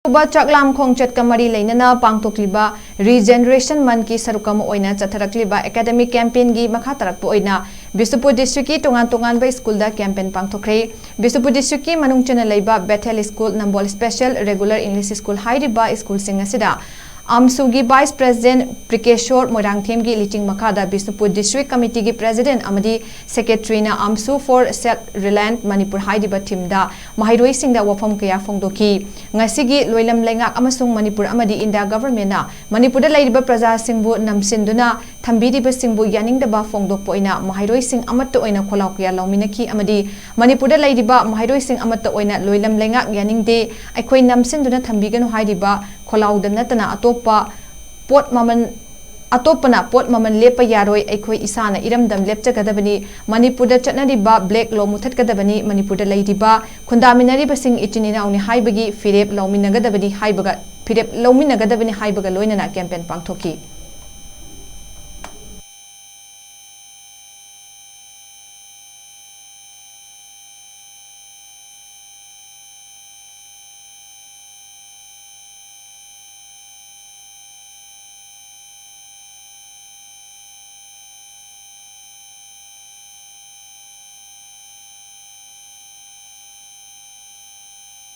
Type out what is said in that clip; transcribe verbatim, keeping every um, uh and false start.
ꯎꯕ ꯆꯥꯛꯂꯥꯝ ꯈꯣꯡꯆꯠꯀ ꯃꯔꯤ ꯂꯩꯅꯅ ꯄꯥꯡꯊꯣꯛꯂꯤꯕ Regeneration Monthꯀꯤ ꯁꯔꯨꯛ ꯑꯃ ꯑꯣꯏꯅ ꯆꯠꯊꯔꯛꯂꯤꯕ academic campaignꯒꯤ ꯃꯈꯥ ꯇꯥꯔꯛꯄ ꯑꯣꯏꯅ ꯕꯤꯁꯅꯨꯄꯨꯔ districtꯀꯤ ꯇꯣꯉꯥꯟ ꯇꯣꯉꯥꯟꯕ ꯁ꯭ꯀꯨꯜꯗ campaign ꯄꯥꯡꯊꯣꯛꯈ꯭ꯔꯦ꯫ ꯕꯤꯁꯅꯨꯄꯨꯔ districtꯀꯤ ꯃꯅꯨꯡ ꯆꯟꯅ ꯂꯩꯕ Bethel School, ꯅꯝꯕꯣꯜ Special Regular English School ꯍꯥꯏꯔꯤꯕ ꯁ꯭ꯀꯨꯜꯁꯤꯡ ꯑꯁꯤꯗ AMSUꯒꯤ vice president ꯄ꯭ꯔꯤꯀꯦꯁꯣꯔ ꯃꯣꯏꯔꯥꯡꯊꯦꯝꯒꯤ ꯂꯤꯆꯤꯡ ꯃꯈꯥꯗ ꯕꯤꯁꯅꯨꯄꯨꯔ district committeeꯒꯤ president ꯑꯃꯗꯤ secretaryꯅ AMSU for Self Reliant Manipur ꯍꯥꯏꯔꯤꯕ themeꯗ ꯃꯍꯩꯔꯣꯏꯁꯤꯡꯗ ꯋꯥꯐꯝ ꯀꯌꯥ ꯐꯣꯡꯗꯣꯛꯈꯤ꯫ ꯉꯁꯤꯒꯤ ꯂꯣꯏꯂꯝ ꯂꯩꯉꯥꯛ ꯑꯃꯁꯨꯡ ꯃꯅꯤꯄꯨꯔ ꯑꯃꯗꯤ ꯏꯟꯗꯤꯌꯥ governmentꯅ ꯃꯅꯤꯄꯨꯔꯗ ꯂꯩꯔꯤꯕ ꯄ꯭ꯔꯖꯥꯁꯤꯡꯕꯨ ꯅꯝꯁꯤꯟꯗꯨꯅ ꯊꯝꯕꯤꯔꯤꯕꯁꯤꯡꯕꯨ ꯌꯥꯅꯤꯡꯗꯕ ꯐꯣꯡꯗꯣꯛꯄ ꯑꯣꯏꯅ ꯃꯍꯩꯔꯣꯏꯁꯤꯡ ꯑꯃꯠꯇ ꯑꯣꯏꯅ ꯈꯣꯜꯂꯥꯎ ꯀꯌꯥ ꯂꯥꯎꯃꯤꯟꯅꯈꯤ ꯑꯃꯗꯤ ꯃꯅꯤꯄꯨꯔꯗ ꯂꯩꯔꯤꯕ ꯃꯍꯩꯔꯣꯏꯁꯤꯡ ꯑꯃꯠꯇ ꯑꯣꯏꯅ ꯂꯣꯏꯂꯝ ꯂꯩꯉꯥꯛ ꯌꯥꯅꯤꯡꯗꯦ, ꯑꯩꯈꯣꯏ ꯅꯝꯁꯤꯟꯗꯨꯅ ꯊꯝꯕꯤꯒꯅꯨ ꯍꯥꯏꯔꯤꯕ ꯈꯣꯜꯂꯥꯎꯗ ꯅꯠꯇꯅ ꯑꯇꯣꯞꯄ ꯄꯣꯠ ꯃꯃꯜ ꯑꯇꯣꯞꯄꯅ ꯄꯣꯠ ꯃꯃꯜ ꯂꯦꯞꯄ ꯌꯥꯔꯣꯏ, ꯑꯩꯈꯣꯏ ꯏꯁꯥꯅ ꯏꯔꯝꯗꯝ ꯂꯦꯞꯆꯒꯗꯕꯅꯤ, ꯃꯅꯤꯄꯨꯔꯗ ꯆꯠꯅꯔꯤꯕ black law ꯃꯨꯊꯠꯀꯗꯕꯅꯤ, ꯃꯅꯤꯄꯨꯔꯗ ꯂꯩꯔꯤꯕ ꯈꯨꯟꯗꯥꯃꯤꯟꯅꯔꯤꯕꯁꯤꯡ ꯏꯆꯤꯟ ꯏꯅꯥꯎꯅꯤ ꯍꯥꯏꯕꯒꯤ ꯐꯤꯔꯦꯞ ꯂꯧꯃꯤꯟꯅꯒꯗꯕꯅꯤ ꯍꯥꯏꯕꯒ ꯐꯤꯔꯦꯞ ꯂꯧꯃꯤꯟꯅꯒꯗꯕꯅꯤ ꯍꯥꯏꯕꯒ ꯂꯣꯏꯅꯅ campaign ꯄꯥꯡꯊꯣꯛꯈꯤ꯫